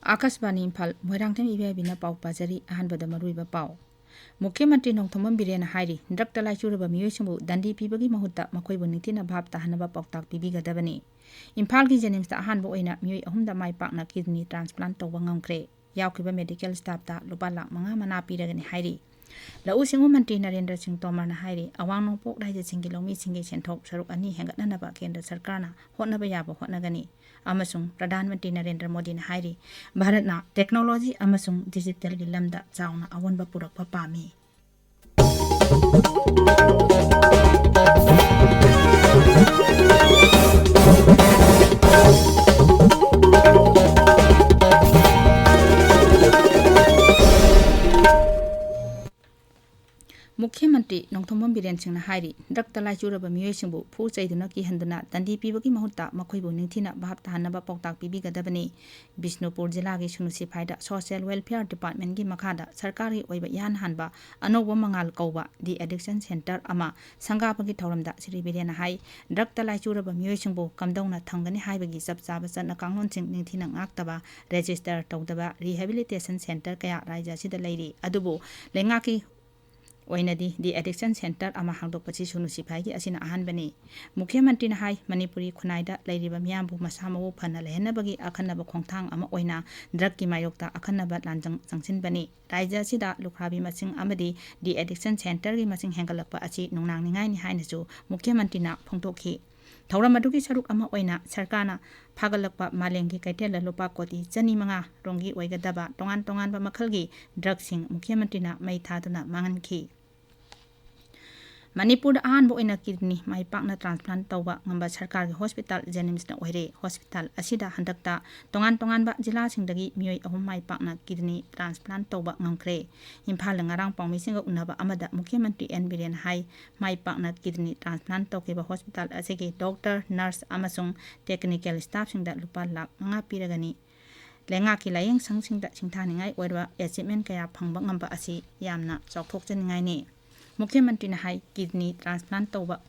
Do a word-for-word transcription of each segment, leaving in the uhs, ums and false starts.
ꯑꯥꯀꯥꯁꯕꯥꯅꯤ ꯏꯝꯐꯥꯜ, ꯃꯣꯏꯔꯥꯡꯊꯦꯝ ꯏꯕꯦꯕꯤꯅ ꯄꯥꯎ ꯄꯥꯖꯔꯤ꯫ ꯑꯍꯥꯟꯕꯗ ꯃꯔꯨꯑꯣꯏꯕ ꯄꯥꯎ꯫ ꯃꯨꯈ꯭ꯌ ꯃꯟꯇ꯭ꯔꯤ ꯅꯣꯡꯊꯣꯝꯕꯝ ꯕꯤꯔꯦꯟꯅ ꯍꯥꯏꯔꯤ, ꯗ꯭ꯔꯒꯇ ꯂꯥꯏꯆꯨꯔꯕ ꯃꯤꯑꯣꯏꯁꯤꯡꯕꯨ ꯗꯟꯗꯤ ꯄꯤꯕꯒꯤ ꯃꯍꯨꯠꯇ ꯃꯈꯣꯏꯕꯨ ꯅꯤꯡꯊꯤꯅ ꯚꯥꯞ ꯇꯥꯍꯟꯅꯕ ꯄꯥꯎꯇꯥꯛ ꯄꯤꯕꯤꯒꯗꯕꯅꯤ꯫ ꯏꯝꯐꯥꯜꯒꯤ ꯖꯦꯅꯤꯝꯁꯇ ꯑꯍꯥꯟꯕ ꯑꯣꯏꯅ ꯃꯤꯑꯣꯏ ꯑꯍꯨꯝꯗ ꯃꯥꯏ ꯄꯥꯛꯅ ꯀꯤꯗꯅꯤ ꯇ꯭ꯔꯥꯟꯁꯄ꯭ꯂꯥꯟ ꯇꯧꯕ ꯉꯝꯈ꯭ꯔꯦ꯫ ꯌꯥꯎꯈꯤꯕ ꯃꯦꯗꯤꯀꯦꯜ ꯁ꯭ꯇꯥꯐꯇ ꯂꯨꯄꯥ ꯂꯥꯈ ꯃꯉꯥ ꯃꯅꯥ ꯄꯤꯔꯒꯅꯤ ꯍꯥꯏꯔꯤ꯫ ꯂꯧꯎ ꯁꯤꯡꯎ ꯃꯟꯇ꯭ꯔꯤ ꯅꯔꯦꯟꯗ꯭ꯔ ꯁꯤꯡ ꯇꯣꯃꯔꯅ ꯍꯥꯏꯔꯤ, ꯑꯋꯥꯡ ꯅꯣꯡꯄꯣꯛ ꯔꯥꯏꯖ꯭ꯌꯁꯤꯡꯒꯤ ꯂꯧꯃꯤꯁꯤꯡꯒꯤ ꯁꯦꯟꯊꯣꯛ ꯁꯔꯨꯛ ꯑꯅꯤ ꯍꯦꯟꯒꯠꯅꯅꯕ ꯀꯦꯟꯗ꯭ꯔ ꯁꯔꯀꯥꯔꯅ ꯍꯣꯠꯅꯕ ꯌꯥꯕ ꯍꯣꯠꯅꯒꯅꯤ꯫ ꯑꯃꯁꯨꯡ ꯄ꯭ꯔꯙꯥꯟ ꯃꯟꯇ꯭ꯔꯤ ꯅꯔꯦꯟꯗ꯭ꯔ ꯃꯣꯗꯤꯅ ꯍꯥꯏꯔꯤ, ꯚꯥꯔꯠꯅ ꯇꯦꯛꯅꯣꯂꯣꯖꯤ ꯑꯃꯁꯨꯡ ꯗꯤꯖꯤꯇꯦꯜꯒꯤ ꯂꯝꯗ ꯆꯥꯎꯅ ꯑꯑꯣꯟꯕ ꯄꯨꯔꯛꯄ ꯄꯥꯝꯃꯤ꯫ ꯃꯨꯈ꯭ꯌ ꯃꯟꯇ꯭ꯔꯤ ꯅꯣꯡꯊꯣꯝꯕꯝ ꯕꯤꯔꯦꯟ ꯁꯤꯡꯅ ꯍꯥꯏꯔꯤ, ꯗ꯭ꯔꯒꯇ ꯂꯥꯏꯆꯨꯔꯕ ꯃꯤꯑꯣꯏꯁꯤꯡꯕꯨ ꯐꯨ ꯆꯩꯗꯨꯅ ꯀꯤꯍꯟꯗꯨꯅ ꯗꯟꯗꯤ ꯄꯤꯕꯒꯤ ꯃꯍꯨꯠꯇ ꯃꯈꯣꯏꯕꯨ ꯅꯤꯡꯊꯤꯅ ꯚꯥꯞ ꯇꯥꯍꯟꯅꯕ ꯄꯥꯎꯇꯥꯛ ꯄꯤꯕꯤꯒꯗꯕꯅꯤ꯫ ꯕꯤꯁꯅꯨꯄꯨꯔ ꯖꯤꯂꯥꯒꯤ ꯁꯨꯅꯨ ꯁꯤꯐꯥꯏꯗ ꯁꯣꯁꯤꯌꯦꯜ ꯋꯦꯜꯐꯤꯌꯥꯔ ꯗꯤꯄꯥꯔꯠꯃꯦꯟꯒꯤ ꯃꯈꯥꯗ ꯁꯔꯀꯥꯔꯒꯤ ꯑꯣꯏꯕ ꯏꯍꯥꯟ ꯍꯥꯟꯕ ꯑꯅꯧꯕ ꯃꯉꯥꯜ ꯀꯧꯕ ꯗꯤ ꯑꯦꯗꯤꯛꯁꯟ ꯁꯦꯟꯇꯔ ꯑꯃ ꯁꯪꯒꯥꯕꯒꯤ ꯊꯧꯔꯝꯗ ꯁ꯭ꯔꯤ ꯕꯤꯔꯦꯟꯅ ꯍꯥꯏ, ꯗ꯭ꯔꯒꯇ ꯂꯥꯏꯆꯨꯔꯕ ꯃꯤꯑꯣꯏꯁꯤꯡꯕꯨ ꯀꯝꯗꯧꯅ ꯊꯝꯒꯅꯤ ꯍꯥꯏꯕꯒꯤ ꯆꯞ ꯆꯥꯕ ꯆꯠꯅ ꯀꯥꯡꯂꯣꯟꯁꯤꯡ ꯅꯤꯡꯊꯤꯅ ꯉꯥꯛꯇꯕ, ꯔꯦꯖꯤꯁꯇꯔ ꯇꯧꯗꯕ ꯔꯤꯍꯦꯕꯤꯂꯤꯇꯦꯁꯟ ꯁꯦꯟꯇꯔ ꯀꯌꯥ ꯔꯥꯖ꯭ꯌ ꯑꯁꯤꯗ ꯂꯩꯔꯤ꯫ ꯑꯗꯨꯕꯨ ꯂꯩꯉꯥꯛꯀꯤ ꯑꯣꯏꯅꯗꯤ ꯗꯤ ꯑꯦꯗꯤꯛꯁꯟ ꯁꯦꯟꯇꯔ ꯑꯃ ꯍꯥꯡꯗꯣꯛꯄꯁꯤ ꯁꯨꯅꯨ ꯁꯤꯐꯥꯏꯒꯤ ꯑꯁꯤꯅ ꯑꯍꯥꯟꯕꯅꯤ꯫ ꯃꯨꯈ꯭ꯌ ꯃꯟꯇ꯭ꯔꯤꯅ ꯍꯥꯏ, ꯃꯅꯤꯄꯨꯔꯤ ꯈꯨꯟꯅꯥꯏꯗ ꯂꯩꯔꯤꯕ ꯃꯤꯌꯥꯝꯕꯨ ꯃꯁꯥ ꯃꯎ ꯐꯅ ꯂꯩꯍꯟꯅꯕꯒꯤ ꯑꯈꯟꯅꯕ ꯈꯣꯡꯊꯥꯡ ꯑꯃ ꯑꯣꯏꯅ ꯗ꯭ꯔꯒꯀꯤ ꯃꯥꯌꯣꯛꯇ ꯑꯈꯟꯅꯕ ꯂꯥꯟꯖꯪ ꯆꯪꯁꯤꯟꯕꯅꯤ꯫ ꯔꯥꯖ꯭ꯌ ꯑꯁꯤꯗ ꯂꯨꯈ꯭ꯔꯥꯕꯤ ꯃꯁꯤꯡ ꯑꯃꯗꯤ ꯗꯤ ꯑꯦꯗꯤꯛꯁꯟ ꯁꯦꯟꯇꯔꯒꯤ ꯃꯁꯤꯡ ꯍꯦꯟꯒꯠꯂꯛꯄ ꯑꯁꯤ ꯅꯨꯡꯅꯥꯡꯅꯤꯡꯉꯥꯏꯅꯤ ꯍꯥꯏꯅꯁꯨ ꯃꯨꯈ꯭ꯌ ꯃꯟꯇ꯭ꯔꯤꯅ ꯐꯣꯡꯗꯣꯛꯈꯤ꯫ ꯊꯧꯔꯝ ꯑꯗꯨꯒꯤ ꯁꯔꯨꯛ ꯑꯃ ꯑꯣꯏꯅ ꯁꯔꯀꯥꯔꯅ ꯐꯥꯒꯠꯂꯛꯄ ꯃꯥꯂꯦꯝꯒꯤ ꯀꯩꯊꯦꯜꯗ ꯂꯨꯄꯥ ꯀꯣꯇꯤ ꯆꯅꯤ ꯃꯉꯥ ꯔꯣꯝꯒꯤ ꯑꯣꯏꯒꯗꯕ ꯇꯣꯉꯥꯟ ꯇꯣꯉꯥꯟꯕ ꯃꯈꯜꯒꯤ ꯗ꯭ꯔꯒꯁꯤꯡ ꯃꯨꯈ꯭ꯌ ꯃꯟꯇ꯭ꯔꯤꯅ ꯃꯩ ꯊꯥꯗꯨꯅ ꯃꯥꯡꯍꯟꯈꯤ꯫ ꯃꯅꯤꯄꯨꯔꯗ ꯑꯍꯥꯟꯕ ꯑꯣꯏꯅ ꯀꯤꯗꯅꯤ ꯃꯥꯏ ꯄꯥꯛꯅ ꯇ꯭ꯔꯥꯟꯁꯄ꯭ꯂꯥꯟ ꯇꯧꯕ ꯉꯝꯕ ꯁꯔꯀꯥꯔꯒꯤ ꯍꯣꯁꯄꯤꯇꯥꯜ ꯖꯦꯅꯤꯝꯁꯅ ꯑꯣꯏꯔꯦ꯫ ꯍꯣꯁꯄꯤꯇꯥꯜ ꯑꯁꯤꯗ ꯍꯟꯗꯛꯇ ꯇꯣꯉꯥꯟ ꯇꯣꯉꯥꯟꯕ ꯖꯤꯂꯥꯁꯤꯡꯗꯒꯤ ꯃꯤꯑꯣꯏ ꯑꯍꯨꯝ ꯃꯥꯏ ꯄꯥꯛꯅ ꯀꯤꯗꯅꯤ ꯇ꯭ꯔꯥꯟꯁꯄ꯭ꯂꯥꯟ ꯇꯧꯕ ꯉꯝꯈ꯭ꯔꯦ꯫ ꯏꯝꯐꯥꯜꯗ ꯉꯔꯥꯡ ꯄꯥꯎꯃꯤꯁꯤꯡꯒ ꯎꯅꯕ ꯑꯃꯗ ꯃꯨꯈ꯭ꯌ ꯃꯟꯇ꯭ꯔꯤ ꯑꯦꯟ ꯕꯤꯔꯦꯟ ꯍꯥꯏ, ꯃꯥꯏ ꯄꯥꯛꯅ ꯀꯤꯗꯅꯤ ꯇ꯭ꯔꯥꯟꯁꯄ꯭ꯂꯥꯟ ꯇꯧꯈꯤꯕ ꯍꯣꯁꯄꯤꯇꯥꯜ ꯑꯁꯤꯒꯤ ꯗꯣꯛꯇꯔ, ꯅꯔꯁ ꯑꯃꯁꯨꯡ ꯇꯦꯛꯅꯤꯀꯦꯜ ꯁ꯭ꯇꯥꯐꯁꯤꯡꯗ ꯂꯨꯄꯥ ꯂꯥꯈ ꯃꯉꯥ ꯄꯤꯔꯒꯅꯤ꯫ ꯂꯩꯉꯥꯛꯀꯤ ꯂꯥꯏꯌꯦꯡ ꯁꯪꯁꯤꯡꯗ ꯁꯤꯡꯊꯥꯅꯤꯡꯉꯥꯏ ꯑꯣꯏꯔꯕ ꯑꯦꯆꯤꯞꯃꯦꯟ ꯀꯌꯥ ꯐꯪꯕ ꯉꯝꯕ ꯑꯁꯤ ꯌꯥꯝꯅ ꯆꯥꯎꯊꯣꯛꯆꯅꯤꯡꯉꯥꯏꯅꯤ꯫ ꯃꯨꯈ꯭ꯌ ꯃꯟꯇ꯭ꯔꯤꯅ ꯍꯥꯏ, ꯀꯤꯗꯅꯤ ꯇ꯭ꯔꯥꯟꯁꯄ꯭ꯂꯥꯟ ꯇꯧꯕ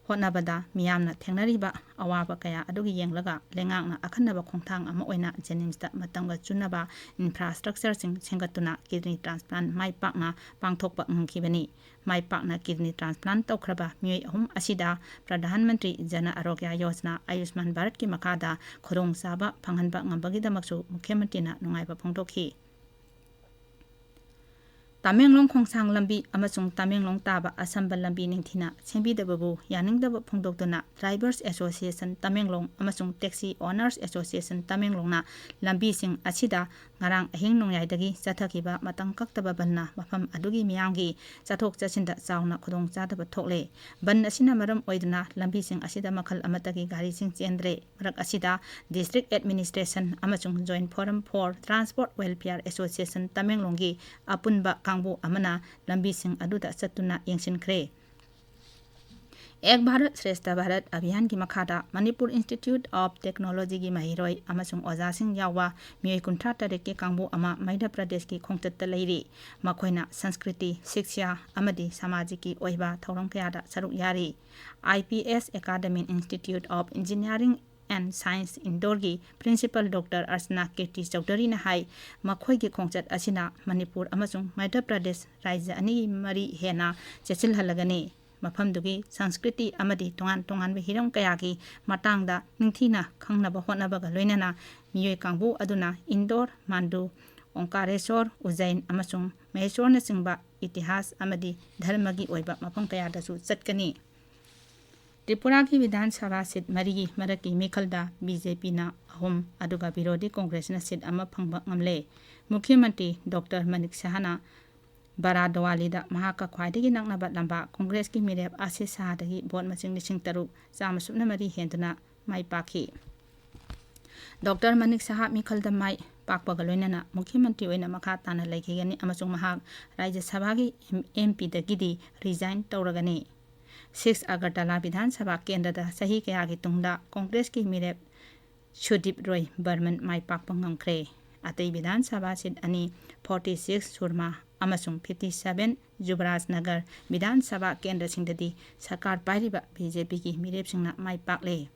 ꯍꯣꯠꯅꯕꯗ ꯃꯤꯌꯥꯝꯅ ꯊꯦꯡꯅꯔꯤꯕ ꯑꯋꯥꯕ ꯀꯌꯥ ꯑꯗꯨꯒꯤ ꯌꯦꯡꯂꯒ ꯂꯩꯉꯥꯛꯅ ꯑꯈꯟꯅꯕ ꯈꯣꯡꯊꯥꯡ ꯑꯃ ꯑꯣꯏꯅ JNIMSꯇ ꯃꯇꯝꯒ ꯆꯨꯅꯕ infrastructureꯁꯤꯡ ꯁꯦꯝꯒꯠꯇꯨꯅ kidney transplant ꯃꯥꯏ ꯄꯥꯛꯅ ꯄꯥꯡꯊꯣꯛꯄ ꯉꯝꯈꯤꯕꯅꯤ꯫ ꯃꯥꯏ ꯄꯥꯛꯅ kidney transplant ꯇꯧꯈ꯭ꯔꯕ ꯃꯤꯑꯣꯏ ꯑꯍꯨꯝ ꯑꯁꯤꯗ ꯄ꯭ꯔꯙꯥꯟ ꯃꯟꯇ꯭ꯔꯤ ꯖꯅ ꯑꯔꯣꯒ꯭ꯌ ꯌꯣꯖꯅꯥ ꯑꯌꯨꯁꯃꯥꯟ ꯚꯥꯔꯠꯀꯤ ꯃꯈꯥꯗ ꯈꯨꯗꯣꯡꯆꯥꯕ ꯐꯪꯍꯟꯕ ꯉꯝꯕꯒꯤꯗꯃꯛꯁꯨ ꯃꯨꯈ꯭ꯌ ꯃꯟꯇ꯭ꯔꯤꯅ ꯅꯨꯡꯉꯥꯏꯕ ꯐꯣꯡꯗꯣꯛꯈꯤ꯫ ꯇꯃꯦꯡꯂꯣꯡ ꯈꯣꯡꯁꯥꯡ ꯂꯝꯕꯤ ꯑꯃꯁꯨꯡ ꯇꯃꯦꯡꯂꯣꯡ ꯇꯥꯕ ꯑꯁꯝꯕ ꯂꯝꯕꯤ ꯅꯤꯡꯊꯤꯅ ꯁꯦꯝꯕꯤꯗꯕꯕꯨ ꯌꯥꯅꯤꯡꯗꯕ ꯐꯣꯡꯗꯣꯛꯇꯨꯅ Drivers Association ꯇꯃꯦꯡꯂꯣꯡ ꯑꯃꯁꯨꯡ Taxi Owners Association ꯇꯃꯦꯡꯂꯣꯡꯅ ꯂꯝꯕꯤꯁꯤꯡ ꯑꯁꯤꯗ ꯉꯔꯥꯡ ꯑꯍꯤꯡ ꯅꯣꯡꯌꯥꯏꯗꯒꯤ ꯆꯠꯊꯈꯤꯕ ꯃꯇꯝ ꯀꯛꯇꯕ ꯕꯟꯅ ꯃꯐꯝ ꯑꯗꯨꯒꯤ ꯃꯤꯌꯥꯝꯒꯤ ꯆꯠꯊꯣꯛ ꯆꯠꯁꯤꯟꯗ ꯆꯥꯎꯅ ꯈꯨꯗꯣꯡꯆꯥꯗꯕ ꯊꯣꯛꯂꯦ꯫ ꯕꯟ ꯑꯁꯤꯅ ꯃꯔꯝ ꯑꯣꯏꯗꯨꯅ ꯂꯝꯕꯤꯁꯤꯡ ꯑꯁꯤꯗ ꯃꯈꯜ ꯑꯃꯠꯇꯒꯤ ꯒꯥꯔꯤꯁꯤꯡ ꯆꯦꯟꯗ꯭ꯔꯦ꯫ ꯃꯔꯛ ꯑꯁꯤꯗ District Administration ꯑꯃꯁꯨꯡ Joint Forum for Transport Welfare Association ꯇꯃꯦꯡꯂꯣꯡꯒꯤ ꯑꯄꯨꯟꯕ ꯀꯥꯡꯕꯨ ꯑꯃꯅ ꯂꯝꯕꯤꯁꯤꯡ ꯑꯗꯨꯗ ꯆꯠꯇꯨꯅ ꯌꯦꯡꯁꯤꯟꯈ꯭ꯔꯦ꯫ ꯑꯦꯛ ꯚꯥꯔꯠ ꯁ꯭ꯔꯦꯁꯊ ꯚꯥꯔꯠ ꯑꯚꯤꯌꯥꯟꯒꯤ ꯃꯈꯥꯗ ꯃꯅꯤꯄꯨꯔ Institute of Technologyꯒꯤ ꯃꯍꯩꯔꯣꯏ ꯑꯃꯁꯨꯡ ꯑꯣꯖꯥꯁꯤꯡ ꯌꯥꯎꯕ ꯃꯤꯑꯣꯏ ꯀꯨꯟꯊ꯭ꯔꯥ ꯇꯔꯦꯠꯀꯤ ꯀꯥꯡꯕꯨ ꯑꯃ ꯃꯙ꯭ꯌ ꯄ꯭ꯔꯗꯦꯁꯀꯤ ꯈꯣꯡꯆꯠꯇ ꯂꯩꯔꯤ꯫ ꯃꯈꯣꯏꯅ ꯁꯪꯁꯀ꯭ꯔꯤꯇꯤ, ꯁꯤꯛꯁ꯭ꯌꯥ ꯑꯃꯗꯤ ꯁꯃꯥꯖꯤꯛꯀꯤ ꯑꯣꯏꯕ ꯊꯧꯔꯝ ꯀꯌꯥꯗ ꯁꯔꯨꯛ ꯌꯥꯔꯤ꯫ IPS Academy Institute of Engineering and Science ꯏꯟꯗꯣꯔꯒꯤ Principal Doctor ꯑꯔꯆꯅꯥ ꯀꯤꯔꯇꯤ ꯆꯧꯙꯔꯤꯅ ꯍꯥꯏ, ꯃꯈꯣꯏꯒꯤ ꯈꯣꯡꯆꯠ ꯑꯁꯤꯅ ꯃꯅꯤꯄꯨꯔ ꯑꯃꯁꯨꯡ ꯃꯙ꯭ꯌ ꯄ꯭ꯔꯗꯦꯁ ꯔꯥꯖ꯭ꯌ ꯑꯅꯤꯒꯤ ꯃꯔꯤ ꯍꯦꯟꯅ ꯆꯦꯠꯁꯤꯜꯍꯜꯂꯒꯅꯤ꯫ ꯃꯐꯝꯗꯨꯒꯤ ꯁꯪꯁꯀ꯭ꯔꯤꯇꯤ ꯑꯃꯗꯤ ꯇꯣꯉꯥꯟ ꯇꯣꯉꯥꯟꯕ ꯍꯤꯔꯝ ꯀꯌꯥꯒꯤ ꯃꯇꯥꯡꯗ ꯅꯤꯡꯊꯤꯅ ꯈꯪꯅꯕ ꯍꯣꯠꯅꯕꯒ ꯂꯣꯏꯅꯅ ꯃꯤꯑꯣꯏ ꯀꯥꯡꯕꯨ ꯑꯗꯨꯅ ꯏꯟꯗꯣꯔ, ꯃꯥꯟꯗꯨ, ꯑꯣꯡꯀꯥꯔꯦꯁꯣꯔ, ꯎꯖꯖꯩꯟ ꯑꯃꯁꯨꯡ ꯃꯍꯦꯁꯣꯔꯅꯆꯤꯡꯕ ꯏꯇꯤꯍꯥꯁ ꯑꯃꯗꯤ ꯙꯔꯃꯒꯤ ꯑꯣꯏꯕ ꯃꯐꯝ ꯀꯌꯥꯗꯁꯨ ꯆꯠꯀꯅꯤ꯫ ꯇ꯭ꯔꯤꯄꯨꯔꯥꯒꯤ ꯕꯤꯙꯥꯟ ꯁꯚꯥ ꯁꯤꯠ ꯃꯔꯤꯒꯤ ꯃꯔꯛꯀꯤ ꯃꯤꯈꯜꯗ BJPꯅ ꯑꯍꯨꯝ, ꯑꯗꯨꯒ ꯕꯤꯔꯣꯙꯤ ꯀꯣꯡꯒ꯭ꯔꯦꯁꯅ ꯁꯤꯠ ꯑꯃ ꯐꯪꯕ ꯉꯝꯂꯦ꯫ ꯃꯨꯈ꯭ꯌ ꯃꯟꯇ꯭ꯔꯤ ꯗꯣꯛꯇꯔ ꯃꯅꯤꯛ ꯁꯍꯥꯅ ꯕꯔꯥꯗꯣꯋꯥꯂꯤꯗ ꯃꯍꯥꯛꯀ ꯈ꯭ꯋꯥꯏꯗꯒꯤ ꯅꯛꯅꯕ ꯂꯝꯕꯥ ꯀꯣꯡꯒ꯭ꯔꯦꯁꯀꯤ ꯃꯤꯔꯦꯞ ꯑꯁꯤꯁ ꯁꯍꯥꯗꯒꯤ ꯚꯣꯠ ꯃꯁꯤꯡ ꯂꯤꯁꯤꯡ ꯇꯔꯨꯛ ꯆꯥꯝꯃ ꯁꯨꯞꯅ ꯃꯔꯤ ꯍꯦꯟꯗꯨꯅ ꯃꯥꯏ ꯄꯥꯛꯈꯤ꯫ ꯗꯣꯛꯇꯔ ꯃꯅꯤꯛ ꯁꯍꯥ ꯃꯤꯈꯜꯗ ꯃꯥꯏ ꯄꯥꯛꯄꯒ ꯂꯣꯏꯅꯅ ꯃꯨꯈ꯭ꯌ ꯃꯟꯇ꯭ꯔꯤ ꯑꯣꯏꯅ ꯃꯈꯥ ꯇꯥꯅ ꯂꯩꯈꯤꯒꯅꯤ ꯑꯃꯁꯨꯡ ꯃꯍꯥꯛ ꯔꯥꯖ꯭ꯌ ꯁꯚꯥꯒꯤ MPꯗꯒꯤꯗꯤ resign ꯇꯧꯔꯒꯅꯤ꯫ ꯁꯤꯛꯁ ꯑꯒꯔꯇꯂꯥ ꯕꯤꯙꯥꯟ ꯁꯚꯥ ꯀꯦꯟꯗ꯭ꯔꯗ ꯆꯍꯤ ꯀꯌꯥꯒꯤ ꯇꯨꯡꯗ ꯀꯣꯡꯒ꯭ꯔꯦꯁꯀꯤ ꯃꯤꯔꯦꯞ ꯁꯨꯗꯤꯞ ꯔꯣꯏ ꯕꯔꯃꯟ ꯃꯥꯏ ꯄꯥꯛꯄ ꯉꯝꯈ꯭ꯔꯦ꯫ ꯑꯇꯩ ꯕꯤꯙꯥꯟ ꯁꯚꯥ ꯁꯤꯠ ꯑꯅꯤ, forty six ꯁꯨꯔꯃꯥ ꯑꯃꯁꯨꯡ fifty seven ꯖꯨꯕꯔꯥꯖ ꯅꯒꯔ ꯕꯤꯙꯥꯟ ꯁꯚꯥ ꯀꯦꯟꯗ꯭ꯔꯁꯤꯡꯗꯗꯤ ꯁꯔꯀꯥꯔ ꯄꯥꯏꯔꯤꯕ BJPꯒꯤ ꯃꯤꯔꯦꯞꯁꯤꯡꯅ ꯃꯥꯏ ꯄꯥꯛꯂꯦ꯫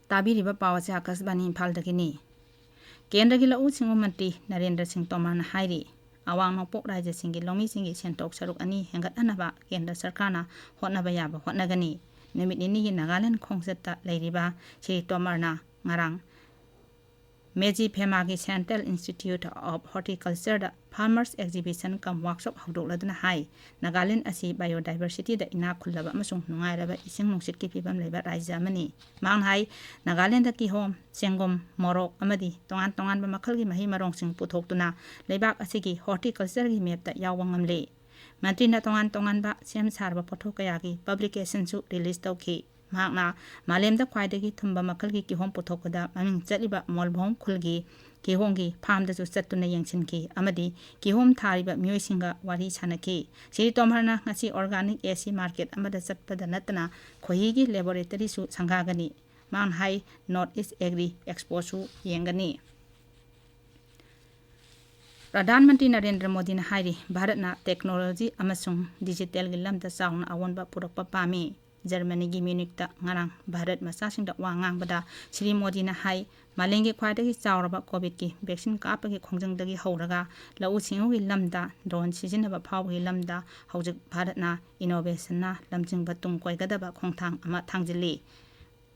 ꯇꯥꯕꯤꯔꯤꯕ ꯄꯥꯎ ꯑꯁꯤ ꯑꯥꯀꯥꯁꯕꯥꯅꯤ ꯏꯝꯐꯥꯜꯗꯒꯤꯅꯤ꯫ ꯀꯦꯟꯗ꯭ꯔꯒꯤ ꯂꯧꯎ ꯁꯤꯡꯎ ꯃꯟꯇ꯭ꯔꯤ ꯅꯔꯦꯟꯗ꯭ꯔ ꯁꯤꯡ ꯇꯣꯃꯔꯅ ꯍꯥꯏꯔꯤ, ꯑꯋꯥꯡ ꯅꯣꯡꯄꯣꯛ ꯔꯥꯖ꯭ꯌꯁꯤꯡꯒꯤ ꯂꯧꯃꯤꯁꯤꯡꯒꯤ ꯁꯦꯟꯊꯣꯛ ꯁꯔꯨꯛ ꯑꯅꯤ ꯍꯦꯟꯒꯠꯍꯟꯅꯕ ꯀꯦꯟꯗ꯭ꯔ ꯁꯔꯀꯥꯔꯅ ꯍꯣꯠꯅꯕ ꯌꯥꯕ ꯍꯣꯠꯅꯒꯅꯤ꯫ ꯅꯨꯃꯤꯠ ꯅꯤꯅꯤꯒꯤ ꯅꯥꯒꯥꯂꯦꯟ ꯈꯣꯡꯆꯠꯇ ꯂꯩꯔꯤꯕ ꯁ꯭ꯔꯤ ꯇꯣꯃꯔꯅ ꯉꯔꯥꯡ ꯃꯦꯖꯤ ꯐꯦꯃꯥꯒꯤ Central Institute of Horticultureꯗ Farmers Exhibition cum Workshop ꯍꯧꯗꯣꯛꯂꯗꯨꯅ ꯍꯥꯏ, ꯅꯥꯒꯥꯂꯦꯟ ꯑꯁꯤ biodiversityꯗ ꯏꯅꯥꯛ ꯈꯨꯜꯂꯕ ꯑꯃꯁꯨꯡ ꯅꯨꯡꯉꯥꯏꯔꯕ ꯏꯁꯤꯡ ꯅꯨꯡꯁꯤꯠꯀꯤ ꯐꯤꯕꯝ ꯂꯩꯕ ꯔꯥꯖ꯭ꯌ ꯑꯃꯅꯤ꯫ ꯃꯍꯥꯛꯅ ꯍꯥꯏ, ꯅꯥꯒꯥꯂꯦꯟꯗ ꯀꯤꯍꯣꯝ, ꯆꯦꯡꯒꯨꯝ, ꯃꯣꯔꯣꯛ ꯑꯃꯗꯤ ꯇꯣꯉꯥꯟ ꯇꯣꯉꯥꯟꯕ ꯃꯈꯜꯒꯤ ꯃꯍꯩ ꯃꯔꯣꯡꯁꯤꯡ ꯄꯨꯊꯣꯛꯇꯨꯅ ꯂꯩꯕꯥꯛ ꯑꯁꯤꯒꯤ horticultureꯒꯤ mapꯇ ꯌꯥꯎꯕ ꯉꯝꯂꯦ꯫ ꯃꯟꯇ꯭ꯔꯤꯅ ꯇꯣꯉꯥꯟ ꯇꯣꯉꯥꯟꯕ ꯁꯦꯝ ꯁꯥꯔꯕ ꯄꯣꯠꯊꯣꯛ ꯀꯌꯥꯒꯤ publicationꯁꯨ release ꯇꯧꯈꯤ꯫ ꯃꯍꯥꯛꯅ ꯃꯥꯂꯦꯝꯗ ꯈ꯭ꯋꯥꯏꯗꯒꯤ ꯊꯨꯝꯕ ꯃꯈꯜꯒꯤ ꯀꯤꯍꯣꯝ ꯄꯨꯊꯣꯛꯄꯗ ꯃꯃꯤꯡ ꯆꯠꯂꯤꯕ ꯃꯣꯜꯚꯣꯡ ꯈꯨꯜꯒꯤ ꯀꯤꯍꯣꯝꯒꯤ farmꯗꯁꯨ ꯆꯠꯇꯨꯅ ꯌꯦꯡꯁꯤꯟꯈꯤ ꯑꯃꯗꯤ ꯀꯤꯍꯣꯝ ꯊꯥꯔꯤꯕ ꯃꯤꯑꯣꯏꯁꯤꯡꯒ ꯋꯥꯔꯤ ꯁꯥꯅꯈꯤ꯫ ꯁ꯭ꯔꯤ ꯇꯣꯃꯔꯅ ꯉꯁꯤ organic AC market ꯑꯃꯗ ꯆꯠꯄꯗ ꯅꯠꯇꯅ ꯈꯣꯍꯤꯒꯤ laboratoryꯁꯨ ꯁꯪꯒꯥꯒꯅꯤ꯫ ꯃꯍꯥꯛꯅ ꯍꯥꯏ, North East Agri Expoꯁꯨ ꯌꯦꯡꯒꯅꯤ꯫ ꯄ꯭ꯔꯙꯥꯟ ꯃꯟꯇ꯭ꯔꯤ ꯅꯔꯦꯟꯗ꯭ꯔ ꯃꯣꯗꯤꯅ ꯍꯥꯏꯔꯤ, ꯚꯥꯔꯠꯅ technology ꯑꯃꯁꯨꯡ digitalꯒꯤ ꯂꯝꯗ ꯆꯥꯎꯅ ꯑꯑꯣꯟꯕ ꯄꯨꯔꯛꯄ ꯄꯥꯝꯃꯤ꯫ ꯖꯔꯃꯅꯤꯒꯤ ꯃ꯭ꯌꯨꯅꯤꯛꯇ ꯉꯔꯥꯡ ꯚꯥꯔꯠ ꯃꯆꯥꯁꯤꯡꯗ ꯋꯥ ꯉꯥꯡꯕꯗ ꯁ꯭ꯔꯤ ꯃꯣꯗꯤꯅ ꯍꯥꯏ, ꯃꯥꯂꯦꯝꯒꯤ ꯈ꯭ꯋꯥꯏꯗꯒꯤ ꯆꯥꯎꯔꯕ COVIDꯀꯤ vaccine ꯀꯥꯞꯄꯒꯤ ꯈꯣꯡꯖꯪꯗꯒꯤ ꯍꯧꯔꯒ ꯂꯧꯎ ꯁꯤꯡꯎꯒꯤ ꯂꯝꯗ drone ꯁꯤꯖꯤꯟꯅꯕ ꯐꯥꯎꯕꯒꯤ ꯂꯝꯗ ꯍꯧꯖꯤꯛ ꯚꯥꯔꯠꯅ innovationꯅ ꯂꯝꯖꯤꯡꯕ ꯇꯨꯡ ꯀꯣꯏꯒꯗꯕ ꯈꯣꯡꯊꯥꯡ ꯑꯃ ꯊꯥꯡꯖꯤꯜꯂꯤ꯫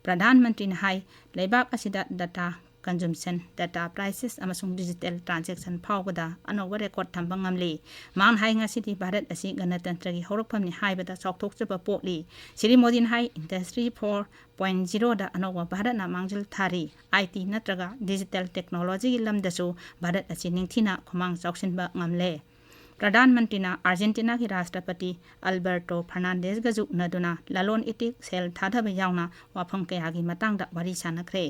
ꯄ꯭ꯔꯙꯥꯟ ꯃꯟꯇ꯭ꯔꯤꯅ ꯍꯥꯏ, ꯂꯩꯕꯥꯛ ꯑꯁꯤꯗ data consumption, data prices ꯑꯃꯁꯨꯡ digital transaction ꯐꯥꯎꯕꯗ ꯑꯅꯧꯕ record ꯊꯝꯕ ꯉꯝꯂꯤ꯫ ꯃꯍꯥꯛꯅ ꯍꯥꯏ, ꯉꯁꯤꯗꯤ ꯚꯥꯔꯠ ꯑꯁꯤ ꯒꯅꯇꯟꯇ꯭ꯔꯒꯤ ꯍꯧꯔꯛꯐꯝꯅꯤ ꯍꯥꯏꯕꯗ ꯆꯥꯎꯊꯣꯛꯆꯕ ꯄꯣꯛꯂꯤ꯫ ꯁ꯭ꯔꯤ ꯃꯣꯗꯤꯅ ꯍꯥꯏ, Industry four point zeroꯗ ꯑꯅꯧꯕ ꯚꯥꯔꯠꯅ ꯃꯥꯡꯖꯤꯜ ꯊꯥꯔꯤ꯫ IT ꯅꯠꯇ꯭ꯔꯒ digital technologyꯒꯤ ꯂꯝꯗꯁꯨ ꯚꯥꯔꯠ ꯑꯁꯤ ꯅꯤꯡꯊꯤꯅ ꯈꯨꯃꯥꯡ ꯆꯥꯎꯁꯤꯟꯕ ꯉꯝꯂꯦ꯫ ꯄ꯭ꯔꯙꯥꯟ ꯃꯟꯇ꯭ꯔꯤꯅ ꯑꯥꯔꯖꯦꯟꯇꯤꯅꯥꯒꯤ ꯔꯥꯁꯇ꯭ꯔꯄꯇꯤ ꯑꯜꯕꯔꯇꯣ ꯐꯔꯅꯥꯟꯗꯦꯖꯒꯁꯨ ꯎꯅꯗꯨꯅ ꯂꯂꯣꯟ ꯏꯇꯤꯛ, ꯁꯦꯜ ꯊꯥꯗꯕ ꯌꯥꯎꯅ ꯋꯥꯐꯝ ꯀꯌꯥꯒꯤ ꯃꯇꯥꯡꯗ ꯋꯥꯔꯤ ꯁꯥꯅꯈ꯭ꯔꯦ꯫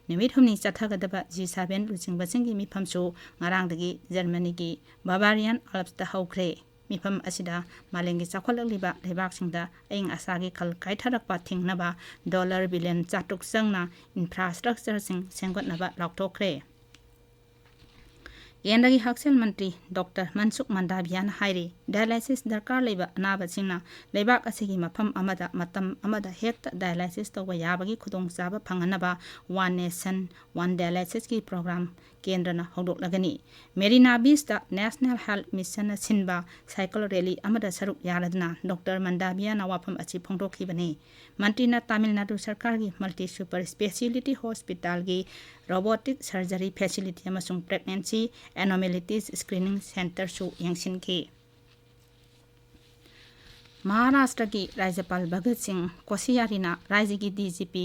ꯅꯨꯃꯤꯠ ꯍꯨꯝꯅꯤ ꯆꯠꯊꯒꯗꯕ G seven ꯂꯨꯆꯤꯡꯕꯁꯤꯡꯒꯤ ꯃꯤꯐꯝꯁꯨ ꯉꯔꯥꯡꯗꯒꯤ ꯖꯔꯃꯅꯤꯒꯤ Bavarian Alpsꯇ ꯍꯧꯈ꯭ꯔꯦ꯫ ꯃꯤꯐꯝ ꯑꯁꯤꯗ ꯃꯥꯂꯦꯝꯒꯤ ꯆꯥꯎꯈꯠꯂꯛꯂꯤꯕ ꯂꯩꯕꯥꯛꯁꯤꯡꯗ ꯑꯏꯪ ꯑꯁꯥꯒꯤ ꯈꯜ ꯀꯥꯏꯊꯔꯛꯄ ꯊꯤꯡꯅꯕ dollar billion ꯆꯥꯇ꯭ꯔꯨꯛ ꯆꯪꯅ infrastructureꯁꯤꯡ ꯁꯦꯝꯒꯠꯅꯕ ꯂꯥꯎꯊꯣꯛꯈ꯭ꯔꯦ꯫ ꯀꯦꯟꯗ꯭ꯔꯒꯤ ꯍꯛꯁꯦꯜ ꯃꯟꯇ꯭ꯔꯤ ꯗꯣꯛꯇꯔ ꯃꯟꯁꯨꯈ ꯃꯟꯗꯥꯚꯤꯌꯥꯅ ꯍꯥꯏꯔꯤ, dialysis ꯗꯔꯀꯥꯔ ꯂꯩꯕ ꯑꯅꯥꯕꯁꯤꯡꯅ ꯂꯩꯕꯥꯛ ꯑꯁꯤꯒꯤ ꯃꯐꯝ ꯑꯃꯗ ꯃꯇꯝ ꯑꯃꯗ ꯍꯦꯛꯇ dialysis ꯇꯧꯕ ꯌꯥꯕꯒꯤ ꯈꯨꯗꯣꯡꯆꯥꯕ ꯐꯪꯍꯟꯅꯕ One Nation One Dialysisꯀꯤ program ꯀꯦꯟꯗ꯭ꯔꯅ ꯍꯧꯗꯣꯛꯂꯒꯅꯤ꯫ ꯃꯦꯔꯤꯅꯥ ꯕꯤꯆꯇ National Health Missionꯅ ꯁꯤꯟꯕ cycle rally ꯑꯃꯗ ꯁꯔꯨꯛ ꯌꯥꯔꯗꯨꯅ ꯗꯣꯛꯇꯔ ꯃꯟꯗꯥꯚꯤꯌꯥꯅ ꯋꯥꯐꯝ ꯑꯁꯤ ꯐꯣꯡꯗꯣꯛꯈꯤꯕꯅꯤ꯫ ꯃꯟꯇ꯭ꯔꯤꯅ ꯇꯥꯃꯤꯜ ꯅꯥꯗꯨ ꯁꯔꯀꯥꯔꯒꯤ multi super speciality hospitalꯒꯤ robotic surgery facility ꯑꯃꯁꯨꯡ pregnancy abnormalities screening centreꯁꯨ ꯌꯦꯡꯁꯤꯟꯈꯤ꯫ ꯃꯍꯥꯔꯥꯁꯇ꯭ꯔꯒꯤ ꯔꯥꯖ꯭ꯌꯄꯥꯜ ꯚꯒꯠ ꯁꯤꯡ ꯀꯣꯁꯤꯌꯥꯔꯤꯅ ꯔꯥꯖ꯭ꯌꯒꯤ DGP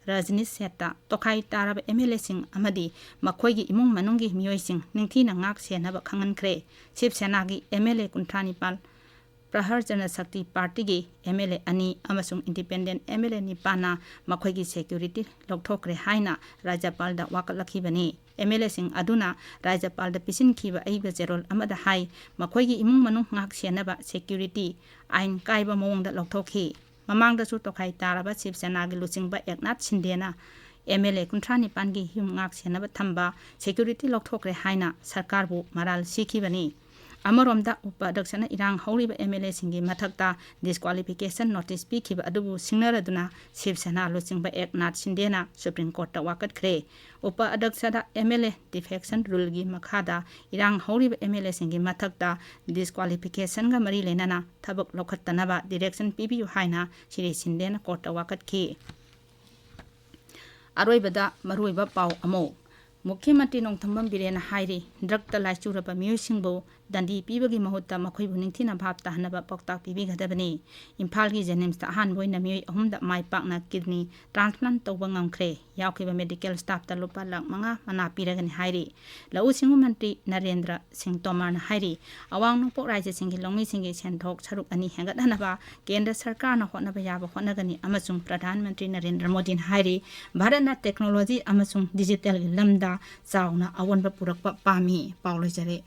ꯔꯖꯅꯤꯁ ꯁꯦꯠꯇ ꯇꯣꯈꯥꯏ ꯇꯥꯔꯕ MLAꯁꯤꯡ ꯑꯃꯗꯤ ꯃꯈꯣꯏꯒꯤ ꯏꯃꯨꯡ ꯃꯅꯨꯡꯒꯤ ꯃꯤꯑꯣꯏꯁꯤꯡ ꯅꯤꯡꯊꯤꯅ ꯉꯥꯛ ꯁꯦꯟꯅꯕ ꯈꯪꯍꯟꯈ꯭ꯔꯦ꯫ ꯁꯤꯕ ꯁꯦꯅꯥꯒꯤ MLA ꯀꯨꯟꯊ꯭ꯔꯥ ꯅꯤꯄꯥꯜ, ꯄ꯭ꯔꯍꯥꯔ ꯖꯅ ꯁꯛꯇꯤ ꯄꯥꯔꯇꯤꯒꯤ MLA ꯑꯅꯤ ꯑꯃꯁꯨꯡ independent MLA ꯅꯤꯄꯥꯟꯅ ꯃꯈꯣꯏꯒꯤ security ꯂꯧꯊꯣꯛꯈ꯭ꯔꯦ ꯍꯥꯏꯅ ꯔꯥꯖ꯭ꯌꯄꯥꯜꯗ ꯋꯥꯀꯠꯂꯛꯈꯤꯕꯅꯤ꯫ MLAꯁꯤꯡ ꯑꯗꯨꯅ ꯔꯥꯖ꯭ꯌꯄꯥꯜꯗ ꯄꯤꯁꯤꯟꯈꯤꯕ ꯑꯏꯕ ꯆꯦꯔꯣꯜ ꯑꯃꯗ ꯍꯥꯏ, ꯃꯈꯣꯏꯒꯤ ꯏꯃꯨꯡ ꯃꯅꯨꯡ ꯉꯥꯛ ꯁꯦꯟꯅꯕ security ꯑꯥꯏꯟ ꯀꯥꯏꯕ ꯃꯑꯣꯡꯗ ꯂꯧꯊꯣꯛꯈꯤ꯫ ꯃꯃꯥꯡꯗꯁꯨ ꯇꯣꯈꯥꯏ ꯇꯥꯔꯕ ꯁꯤꯕ ꯁꯦꯅꯥꯒꯤ ꯂꯨꯆꯤꯡꯕ ꯑꯦꯛꯅꯥꯊ ꯁꯤꯟꯗꯦꯅ MLA ꯀꯨꯟꯊ꯭ꯔꯥ ꯅꯤꯄꯥꯟꯒꯤ ꯌꯨꯝ ꯉꯥꯛ ꯁꯦꯟꯅꯕ ꯊꯝꯕ security ꯂꯧꯊꯣꯛꯈ꯭ꯔꯦ ꯍꯥꯏꯅ ꯁꯔꯀꯥꯔꯕꯨ ꯃꯔꯥꯜ ꯁꯤꯈꯤꯕꯅꯤ꯫ ꯑꯃꯔꯣꯝꯗ, ꯎꯄ ꯑꯗ꯭ꯌꯛꯁꯅ ꯏꯔꯥꯡ ꯍꯧꯔꯤꯕ MLAꯁꯤꯡꯒꯤ ꯃꯊꯛꯇ disqualification notice ꯄꯤꯈꯤꯕ ꯑꯗꯨꯕꯨ ꯁꯤꯡꯅꯔꯗꯨꯅ ꯁꯤꯕ ꯁꯦꯅꯥ ꯂꯨꯆꯤꯡꯕ ꯑꯦꯛꯅꯥꯊ ꯁꯤꯟꯗꯦꯅ Supreme Courtꯇ ꯋꯥꯀꯠꯈ꯭ꯔꯦ꯫ ꯎꯄ ꯑꯗ꯭ꯌꯛꯁꯗ MLA defection ruleꯒꯤ ꯃꯈꯥꯗ ꯏꯔꯥꯡ ꯍꯧꯔꯤꯕ MLAꯁꯤꯡꯒꯤ ꯃꯊꯛꯇ disqualificationꯒ ꯃꯔꯤ ꯂꯩꯅꯅ ꯊꯕꯛ ꯂꯧꯈꯠꯇꯅꯕ direction ꯄꯤꯕꯤꯌꯨ ꯍꯥꯏꯅ ꯁ꯭ꯔꯤ ꯁꯤꯟꯗꯦꯅ courtꯇ ꯋꯥꯀꯠꯈꯤ꯫ ꯑꯔꯣꯏꯕꯗ ꯃꯔꯨꯑꯣꯏꯕ ꯄꯥꯎ ꯑꯃ꯫ ꯃꯨꯈ꯭ꯌ ꯃꯟꯇ꯭ꯔꯤ ꯅꯣꯡꯊꯣꯝꯕꯝ ꯕꯤꯔꯦꯟꯅ ꯍꯥꯏꯔꯤ, drugꯇ ꯂꯥꯏꯆꯨꯔꯕ ꯃꯤꯑꯣꯏꯁꯤꯡꯕꯨ ꯗꯟꯗꯤ ꯄꯤꯕꯒꯤ ꯃꯍꯨꯠꯇ ꯃꯈꯣꯏꯕꯨ ꯅꯤꯡꯊꯤꯅ ꯚꯥꯞ ꯇꯥꯍꯟꯅꯕ ꯄꯥꯎꯇꯥꯛ ꯄꯤꯕꯤꯒꯗꯕꯅꯤ꯫ ꯏꯝꯐꯥꯜꯒꯤ JNIMSꯇ ꯑꯍꯥꯟꯕ ꯑꯣꯏꯅ ꯃꯤꯑꯣꯏ ꯑꯍꯨꯝꯗ ꯃꯥꯏ ꯄꯥꯛꯅ kidney transplant ꯇꯧꯕ ꯉꯝꯈ꯭ꯔꯦ꯫ ꯌꯥꯎꯈꯤꯕ medical staffꯇ ꯂꯨꯄꯥ ꯂꯥꯈ ꯃꯉꯥ ꯃꯅꯥ ꯄꯤꯔꯒꯅꯤ ꯍꯥꯏꯔꯤ꯫ ꯂꯧꯎ ꯁꯤꯡꯎ ꯃꯟꯇ꯭ꯔꯤ ꯅꯔꯦꯟꯗ꯭ꯔ ꯁꯤꯡ ꯇꯣꯃꯔꯅ ꯍꯥꯏꯔꯤ, ꯑꯋꯥꯡ ꯅꯣꯡꯄꯣꯛ ꯔꯥꯖ꯭ꯌꯁꯤꯡꯒꯤ ꯂꯧꯃꯤꯁꯤꯡꯒꯤ ꯁꯦꯟꯊꯣꯛ ꯁꯔꯨꯛ ꯑꯅꯤ ꯍꯦꯟꯒꯠꯍꯟꯅꯕ ꯀꯦꯟꯗ꯭ꯔ ꯁꯔꯀꯥꯔꯅ ꯍꯣꯠꯅꯕ ꯌꯥꯕ ꯍꯣꯠꯅꯒꯅꯤ ꯑꯃꯁꯨꯡ ꯄ꯭ꯔꯙꯥꯟ ꯃꯟꯇ꯭ꯔꯤ ꯅꯔꯦꯟꯗ꯭ꯔ ꯃꯣꯗꯤꯅ ꯍꯥꯏꯔꯤ, ꯚꯥꯔꯠꯅ technology ꯑꯃꯁꯨꯡ digitalꯒꯤ ꯂꯝꯗ ꯆꯥꯎꯅ ꯑꯑꯣꯟꯕ ꯄꯨꯔꯛꯄ ꯄꯥꯝꯃꯤ꯫ ꯄꯥꯎ ꯂꯣꯏꯖꯔꯦ꯫